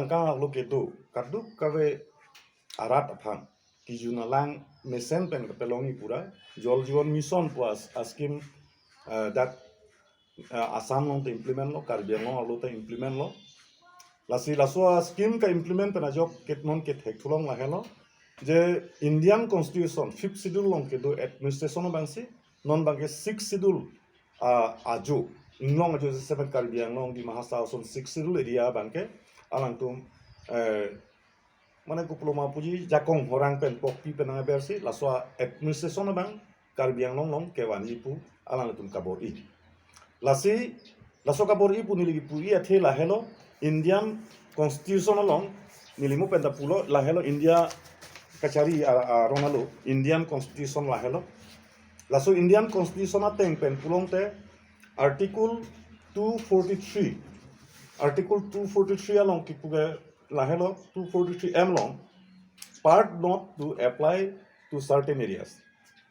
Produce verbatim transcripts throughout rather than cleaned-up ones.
Kang arlo kedo kadokave arat aphan kejun alang mesen pen kapelongji pura Jal Jeevan Mission pu as-, a-scheme, eh, dak, eh, Assam along ta implement lo, Karbi Anglong arlo ta implement lo. Lasi laso a-scheme ka-implement pen ajok ket non kethek thulong lahelo, je Indian Constitution Fifth Schedule along kedo administration abangsi non abangke Sixth Schedule, ah, ajo, inglong ajo, jasemet Karbi Anglong, Dima Hasao ason Sixth Schedule area abangke alangtum, eh, mane kopilo ma puji, jakong horang pen pokpi pen nangversi laso administration abang Karbi Anglong along kevanji pu alangtum kabor-i. Lasi laso kabor-i pu neli kipu-i athe lahelo, Indian Constitution along neli mo penta pulo, lahelo India kachari a-, aron alo, Indian Constitution lahelo. Laso Indian Constitution ateng pen pulongte Article two forty-three, Article two forty-three along kipu ke lahelo, two forty-three M along, Part not to apply to certain areas.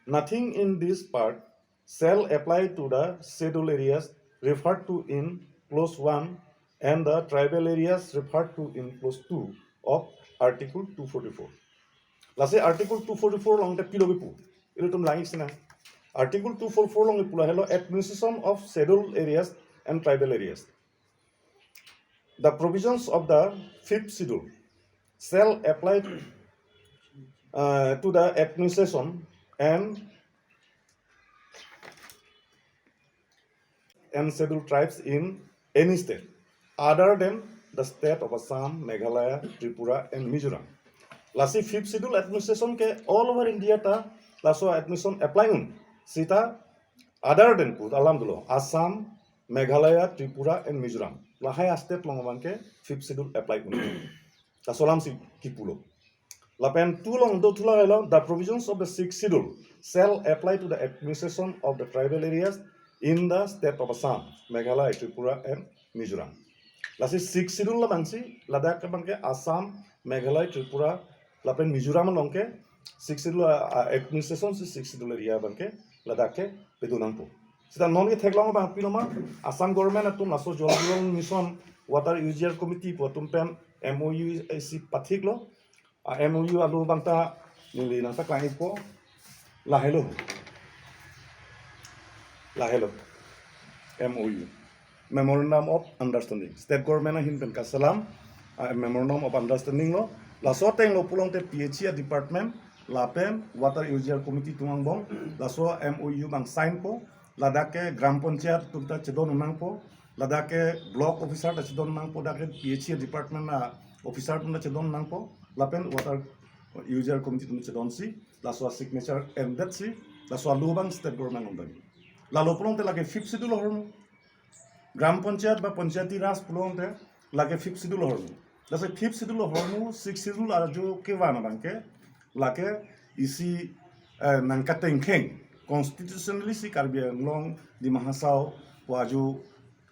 Nothing in this part shall apply to the scheduled areas referred to in clause one and the tribal areas referred to in clause two of Article two forty-four. Lasi Article two forty-four along te pilo kipu, ilitum langji sinang. Article two forty-four along kipu lahelo administration of scheduled areas and tribal areas. The provisions of the Fifth Schedule shall apply, uh, to the administration and, and scheduled tribes in any state other than the state of Assam, Meghalaya, Tripura and Mizoram. Lasi Fifth Schedule administration ke all over India ta laso administration apply un. Seta other than pu alam dolo, Assam, Meghalaya, Tripura and Mizoram, lahai a-state along abangke Fifth Schedule apply un. Laso alamsi kipulo. Lapen two along do thu lahelo, the provisions of the Sixth Schedule shall apply to the administration of the tribal areas in the state of Assam, Meghalaya, Tripura and Mizoram. Lasi Sixth Schedule abangsi ladak abangke Assam, Meghalaya, Tripura lapen Mizoram along ke Sixth Schedule, ah, ah, administration si Sixth Schedule area abangke ladak ke pedo nangpo. Seta non ketheklong abang pilo ma, Assam government atum laso Jal Jeevan Mission Water User Committee pu atum pen M O U isi pathiklo. A-M O U alo abang ta neli nangta klang-ikpo. Lahelo. Lahelo. M O U. Memorandum of Understanding. State government ahin pen kaselam, ah, Memorandum of Understanding lo. Laso ateng lo pulongte P H E a-department lapen Water User Committee atum angbong laso M O U abang signpo. Ladak ke Gram Panchayat atum ta chedon nangpo. Ladak ke block officer ta chedon nangpo, dak ke P H E department a-officer atum ta chedon nangpo. Lapen Water User Committee atum chedonsi laso a-signature endetsi laso alo abang state government along dagi. Lalo pulongte lake Fifth Schedule ahormu. Gram Panchayat ba Panchayati Raj pulongte lake Fifth Schedule ahormu. Lasi Fifth Schedule ahormu, Sixth Schedule ajo kevan abangke lake isi, eh, nangkatengkheng, constitutionally si Karbi Anglong, Dima Hasao pu ajo,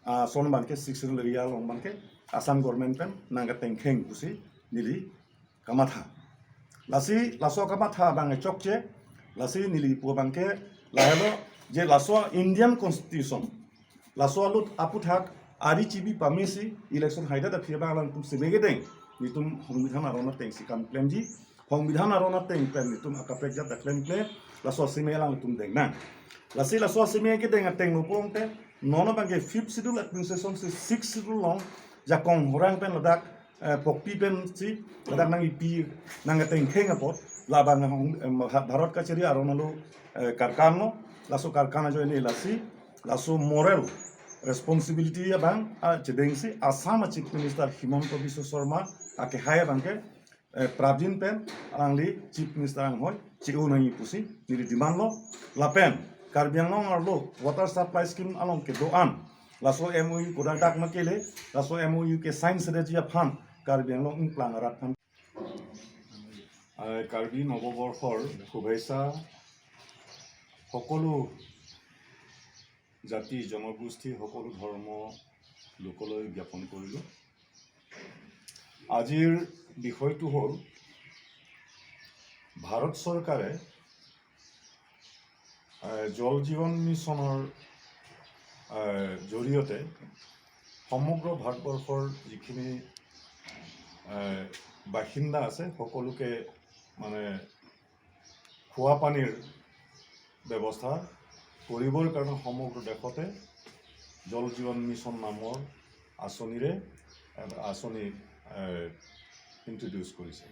ah, ason abangke Sixth Schedule area along abangke Assam government pen nangkatengkheng pusi neli kamatha. Lasi laso kamatha abang chokche, lasi neli pu abangke lahelo, je laso Indian Constitution, laso alut aputhak ari chibi pamesi election haidat aphi abang alangtum seme kedeng, netum Songbidhan aron atengsi kam klemji, Songbidhan aron ateng pen netum akaprek jat ta klemkle, laso seme alangtum deng nang. Lasi laso seme kedeng ateng lo pulongte, non abangke Fifth Schedule administration si Sixth Schedule along jakong horang pen ladak, eh, pokpi pensi ladak nangkipi, nangkatengkheng apot, labang hong, em, ha-, Bharat kachari aron alo, eh, karkan lo, laso karkan ajoine lasi, laso moral responsibility abang, ah, chedengsi Assam a-Chief Minister Himanta Biswa Sarma akehai abangke, eh, prapjin pen alangli Chief Minister anghoi che-o nangji pusi neli demand lo. Lapen Karbi Anglong arlo water supply scheme along kedo-an laso M O U kodang dak ma kele, laso M O U ke sign sedeji aphan Karbi Anglong ingplang arat aphan, আহ, কাৰ্বি নৱবৰ্ষৰ শুভেচ্ছা সকলো জাতি জনগোষ্ঠী, সকলো ধৰ্ম লোকলৈ জ্ঞাপন কৰিলোঁ। আজিৰ বিষয়টো হ'ল ভাৰত চৰকাৰে, আহ, জল জীৱন মিছনৰ, আহ, জৰিয়তে সমগ্ৰ ভাৰতবৰ্ষৰ যিখিনি এ, বাসিন্দা আছে, সকলোকে মানে খোৱা পানীৰ ব্যৱস্থা কৰিবৰ কাৰণে সমগ্ৰ দেশতে জল জীৱন মিছন নামৰ আঁচনিৰে, এ, আঁচনি ইণ্ট্ৰডিউচ কৰিছে।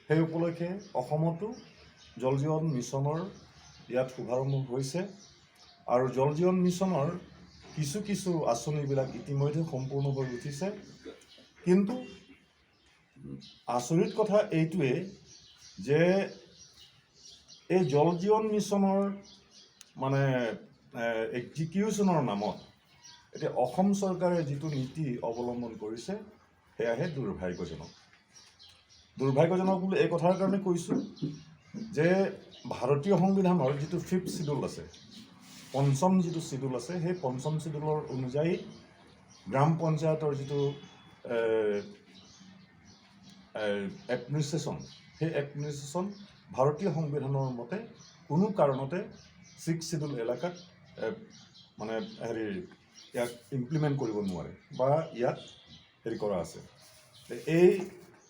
সেই উপলক্ষে অসমতো জল জীৱন মিছনৰ ইয়াত শুভাৰম্ভ হৈছে আৰু জল জীৱন মিছনৰ কিছু কিছু আঁচনিবিলাক ইতিমধ্যে সম্পূৰ্ণ হৈ উঠিছে। কিন্তু আচৰিত কথা এইটোৱে যে এই জল জীৱন মিছনৰ মানে এক্সিকিউচনৰ নামত এতিয়া অসম চৰকাৰে যিটো নীতি অৱলম্বন কৰিছে, সেয়াহে দুৰ্ভাগ্যজনক। দুৰ্ভাগ্যজনক বুলি এই কথাৰ কাৰণে কৈছোঁ যে ভাৰতীয় সংবিধানৰ যিটো ফিফ্থ শ্বিডিউল আছে, পঞ্চম যিটো শ্বিডিউল আছে, সেই পঞ্চম শ্বিডিউলৰ অনুযায়ী গ্ৰাম পঞ্চায়তৰ যিটো এ, এ, এডমিনিষ্ট্ৰেশ্যন, সেই এডমিনিষ্ট্ৰেশ্যন ভাৰতীয় সংবিধানৰ মতে কোনো কাৰণতে ছিক্স শ্বিডিউল এলেকাত এ, মানে হেৰি ইয়াক ইমপ্লিমেণ্ট কৰিব নোৱাৰে বা ইয়াত হেৰি কৰা আছে। তে এই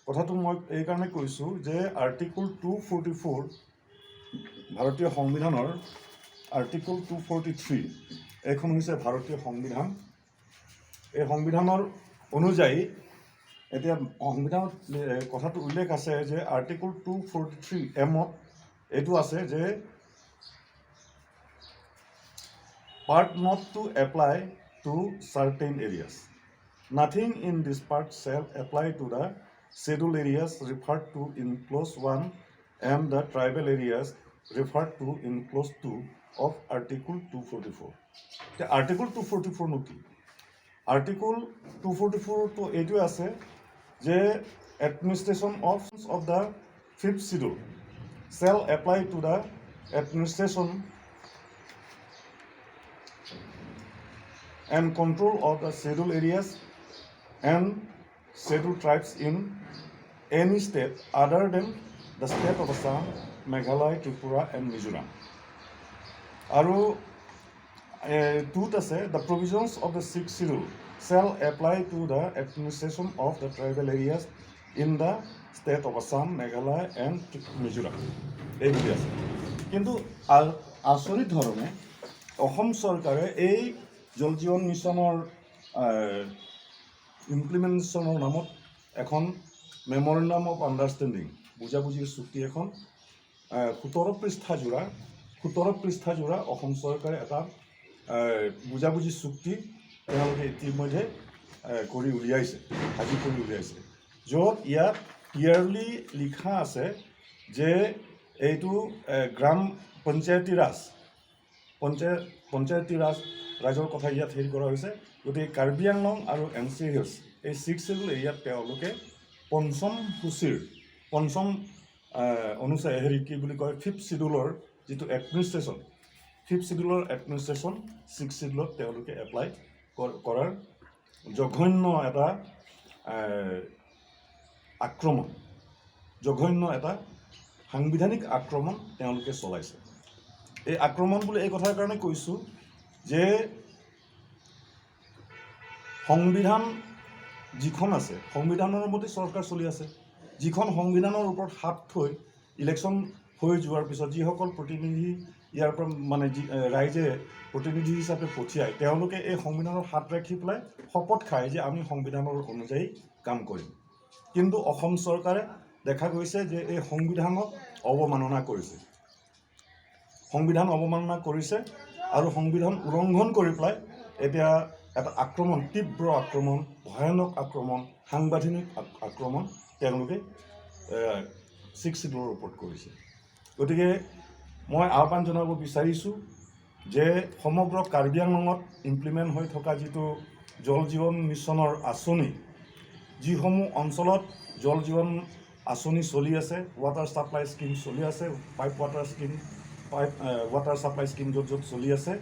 কথাটো মই এইকাৰণে কৈছোঁ যে আৰ্টিকল টু ফৰ্টি ফ'ৰ, ভাৰতীয় সংবিধানৰ আৰ্টিকল টু ফৰ্টি থ্ৰী, এইখন হৈছে ভাৰতীয় সংবিধান। এই সংবিধানৰ অনুযায়ী এতিয়া সংবিধানত এ, কথাটো উল্লেখ আছে যে আৰ্টিকল টু ফৰ্টি থ্ৰী এমত এইটো আছে যে part not to apply to certain areas. Nothing in this part shall apply to the scheduled areas referred to in clause one and the tribal areas referred to in clause two of Article two forty-four. তে article two forty four নো কি? Article two forty ফ'ৰটো এইটোৱে আছে যে administration of, of the fifth schedule shall apply to the administration and control of the scheduled areas and scheduled tribes in any state other than the state of Assam, Meghalaya, Tripura and Mizoram. আৰু এ, টুত আছে, the provisions of the sixth schedule shall apply to the administration of the tribal areas in the state of Assam, Meghalaya and Mizoram, এইবুলি আছে। কিন্তু আ- আচৰিত ধৰণে অসম চৰকাৰে এই জল জীৱন মিছনৰ ইমপ্লিমেণ্টেশ্যনৰ নামত এখন মেমৰেণ্ডাম অফ আণ্ডাৰষ্টেণ্ডিং, বুজাবুজিৰ চুক্তি এখন আহ, সোতৰ পৃষ্ঠা জোৰা, সোতৰ পৃষ্ঠা জোৰা অসম চৰকাৰে এটা আহ, বুজাবুজি চুক্তি তেওঁলোকে ইতিমধ্যে আহ, কৰি উলিয়াইছে, সাজু কৰি উলিয়াইছে, য'ত ইয়াত ক্লিয়াৰলি লিখা আছে যে এইটো আহ, গ্ৰাম পঞ্চায়তী ৰাজ, পঞ্চায়ত পঞ্চায়তী ৰাজ ৰাজৰ কথা ইয়াত হেৰি কৰা হৈছে। গতিকে কাৰ্বি আংলং আৰু এন চি হিলছ, এই ছিক্স শ্বিডিউল এৰিয়াত তেওঁলোকে পঞ্চম সূচীৰ, পঞ্চম আহ, অনুসাৰে হেৰি কি বুলি কয়, ফিফ্থ শ্বিডিউলৰ যিটো এডমিনিষ্ট্ৰেশ্যন, ফিফ্থ শ্বিডিউলৰ এডমিনিষ্ট্ৰেশ্যন ছিক্স শ্বিডিউলত তেওঁলোকে এপ্লাই কৰ- কৰাৰ জঘন্য এটা আহ, আক্ৰমণ, জঘন্য এটা সাংবিধানিক আক্ৰমণ তেওঁলোকে চলাইছে। এই আক্ৰমণ বুলি এই কথাৰ কাৰণে কৈছোঁ যে সংবিধান যিখন আছে, সংবিধানৰ মতে চৰকাৰ চলি আছে। যিখন সংবিধানৰ ওপৰত হাত থৈ ইলেকশ্যন হৈ যোৱাৰ পিছত যিসকল প্ৰতিনিধি ইয়াৰ পৰা মানে যি এ, ৰাইজে প্ৰতিনিধি হিচাপে পঠিয়ায়, তেওঁলোকে এই সংবিধানত হাত ৰাখি পেলাই শপত খায় যে আমি সংবিধানৰ অনুযায়ী কাম কৰিম। কিন্তু অসম চৰকাৰে দেখা গৈছে যে এই সংবিধানক অৱমাননা কৰিছে, সংবিধান অৱমাননা কৰিছে আৰু সংবিধান উলংঘন কৰি পেলাই এতিয়া এটা আক্ৰমণ, তীব্ৰ আক্ৰমণ, ভয়ানক আক্ৰমণ, সাংবিধানিক আক- আক্ৰমণ তেওঁলোকে ছিক্স শ্বিডিউলৰ ওপৰত কৰিছে। গতিকে মই আহ্বান জনাব বিচাৰিছোঁ যে সমগ্ৰ কাৰ্বি আংলঙত ইমপ্লিমেণ্ট হৈ থকা যিটো জল জীৱন মিছনৰ আঁচনি, যিসমূহ অঞ্চলত জল জীৱন আঁচনি চলি আছে, ৱাটাৰ ছাপ্লাই স্কিম চলি আছে, pipe water scheme, pipe water supply scheme য'ত য'ত চলি আছে,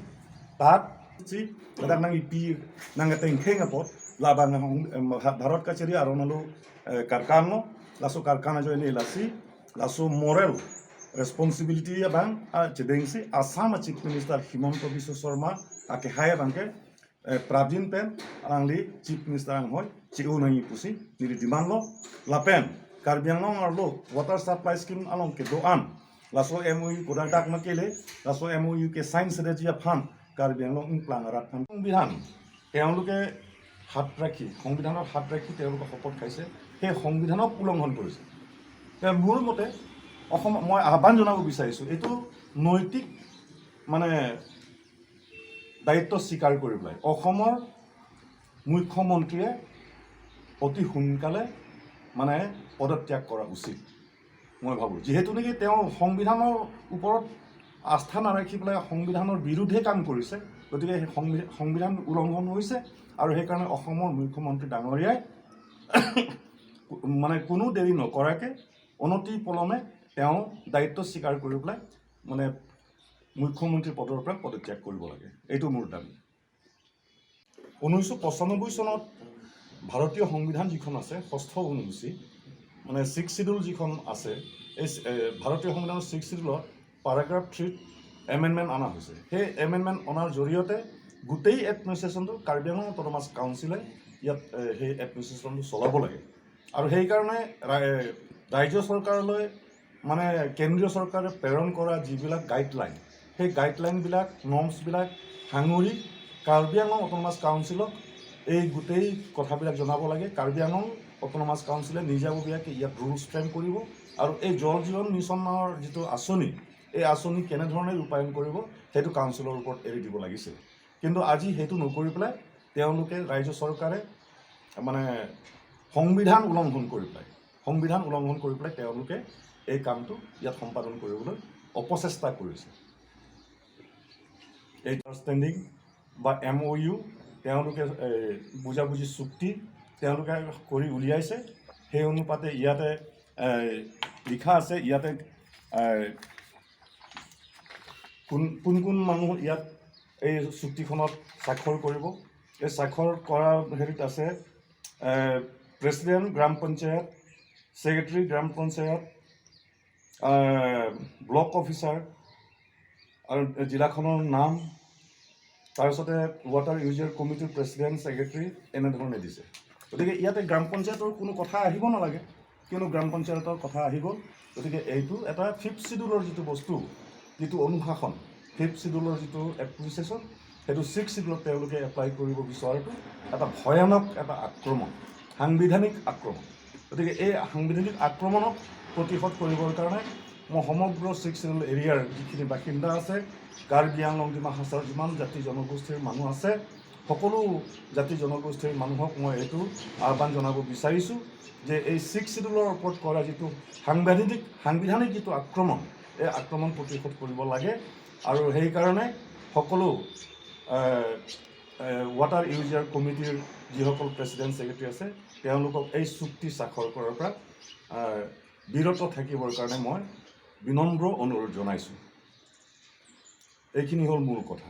তাত si kadang nang ipi nang katengkheng apot labang hong em, ha- Bharat kachari aron alo eh, karkan lo, laso karkan ajo ini lasi, laso moral responsibility abang a chedengsi Assam a Chief Minister Himanta Biswa Sarma akehai abangke eh, prapjin pen alangli Chief Minister anghoi che-o nangji pusi neli demand lo. Lapen Karbi Anglong arlo water supply scheme along kedo-an laso M O U kodang dak ma kele, laso M O U ke sign sedeji aphan Karbi Anglong ingplang arat aphan সংবিধান তেওঁলোকে হাত ৰাখি, সংবিধানৰ হাত ৰাখি তেওঁলোকে শপত খাইছে। সেই সংবিধানক উলংঘন কৰিছে। তে মোৰ মতে অসম, মই আহ্বান জনাব বিচাৰিছোঁ, এইটো নৈতিক মানে দায়িত্ব স্বীকাৰ কৰি পেলাই অসমৰ মুখ্যমন্ত্ৰীয়ে অতি সোনকালে মানে পদত্যাগ কৰা উচিত, মই ভাবোঁ। যিহেতু নেকি তেওঁ সংবিধানৰ ওপৰত আস্থা নাৰাখি পেলাই সংবিধানৰ বিৰুদ্ধে কাম কৰিছে, গতিকে সেই সংবি-, সংবিধান উলংঘন হৈছে আৰু সেইকাৰণে অসমৰ মুখ্যমন্ত্ৰী ডাঙৰীয়াই মানে কোনো দেৰি নকৰাকে অনতি পলমে তেওঁ দায়িত্ব স্বীকাৰ কৰি পেলাই মানে মুখ্যমন্ত্ৰী পদৰ পৰা পদত্যাগ কৰিব লাগে, এইটো মোৰ দাবী। ঊনৈছশ পঁচানব্বৈ চনত ভাৰতীয় সংবিধান যিখন আছে, ষষ্ঠ অনুসূচী, মানে ছিক্স চিডিউল যিখন আছে, এই চি-, এ, ভাৰতীয় সংবিধানৰ ছিক্স চিডিউলত পেৰাগ্ৰাফ থ্ৰীত এমেণ্ডমেণ্ট অনা হৈছে। সেই এমেণ্ডমেণ্ট অনাৰ জৰিয়তে গোটেই এডমিনিষ্ট্ৰেশ্যনটো কাৰ্বি আংলং অট'নমাছ কাউন্সিলে ইয়াত, এ, সেই এডমিনিষ্ট্ৰেশ্যনটো চলাব লাগে। আৰু সেইকাৰণে ৰা-, এ, ৰাজ্য চৰকাৰলৈ মানে কেন্দ্ৰীয় চৰকাৰে প্ৰেৰণ কৰা যিবিলাক গাইডলাইন, সেই গাইডলাইনবিলাক, নৰ্মছবিলাক সাঙুৰি কাৰ্বি আংলং অট'নমাছ কাউন্সিলক এই গোটেই কথাবিলাক জনাব লাগে। কাৰ্বি আংলং অট'নমাছ কাউন্সিলে নিজাববীয়াকৈ ইয়াত ৰুলছ ফ্ৰেম কৰিব আৰু এই জল জীৱন মিছনৰ যিটো আঁচনি, এই আঁচনি কেনেধৰণে ৰূপায়ণ কৰিব, সেইটো কাউন্সিলৰ ওপৰত এৰি দিব লাগিছিল। কিন্তু আজি সেইটো নকৰি পেলাই তেওঁলোকে, ৰাজ্য চৰকাৰে মানে সংবিধান উলংঘন কৰি পেলাই, সংবিধান উলংঘন কৰি পেলাই তেওঁলোকে এই কামটো ইয়াত সম্পাদন কৰিবলৈ অপচেষ্টা কৰিছে। এই আণ্ডাৰষ্টেণ্ডিং বা এম অ' ইউ তেওঁলোকে, এ, বুজাবুজি চুক্তি তেওঁলোকে কৰি উলিয়াইছে। সেই অনুপাতে ইয়াতে, এ, লিখা আছে, ইয়াতে, এ, কোন কোন কোন মানুহ ইয়াত এই চুক্তিখনত স্বাক্ষৰ কৰিব। এই স্বাক্ষৰ কৰা হেৰিত আছে, এ, প্ৰেচিডেণ্ট গ্ৰাম পঞ্চায়ত, ছেক্ৰেটাৰী গ্ৰাম পঞ্চায়ত, এ, ব্লক অফিচাৰ আৰু জিলাখনৰ নাম, তাৰপিছতে ৱাটাৰ ইউজাৰ কমিটিৰ প্ৰেচিডেণ্ট, ছেক্ৰেটাৰী, এনেধৰণে দিছে। গতিকে ইয়াতে গ্ৰাম পঞ্চায়তৰ কোনো কথা আহিব নালাগে, কিন্তু গ্ৰাম পঞ্চায়তৰ কথা আহি গ'ল। গতিকে এইটো এটা ফিফ্থ চিডিউলৰ যিটো বস্তু, যিটো অনুশাসন, ফিফ্থ চিডিউলৰ যিটো এপ্লিকেশ্যন, সেইটো ছিক্স চিডিউলত তেওঁলোকে এপ্লাই কৰিব বিচৰাটো এটা ভয়ানক এটা আক্ৰমণ, সাংবিধানিক আক্ৰমণ। গতিকে এই সাংবিধানিক আক্ৰমণক প্ৰতিহত কৰিবৰ কাৰণে মই সমগ্ৰ ছিক্স চিডিউল এৰিয়াৰ যিখিনি বাসিন্দা আছে, কাৰ্বি আংলং, ডিমা হাছাওৰ যিমান জাতি জনগোষ্ঠীৰ মানুহ আছে, সকলো জাতি জনগোষ্ঠীৰ মানুহক মই এইটো আহ্বান জনাব বিচাৰিছোঁ যে এই ছিক্স চিডিউলৰ ওপৰত কৰা যিটো সাংবিধানিক, সাংবিধানিক যিটো আক্ৰমণ, এই আক্ৰমণ প্ৰতিহত কৰিব লাগে। আৰু সেইকাৰণে সকলো, এ, এ, ৱাটাৰ ইউজাৰ কমিটিৰ যিসকল প্ৰেচিডেণ্ট, ছেক্ৰেটাৰী আছে, তেওঁলোকক এই চুক্তি স্বাক্ষৰ কৰাৰ পৰা, এ, বিৰত থাকিবৰ কাৰণে মই বিনম্ৰ অনুৰোধ জনাইছোঁ। এইখিনি হ'ল মোৰ কথা।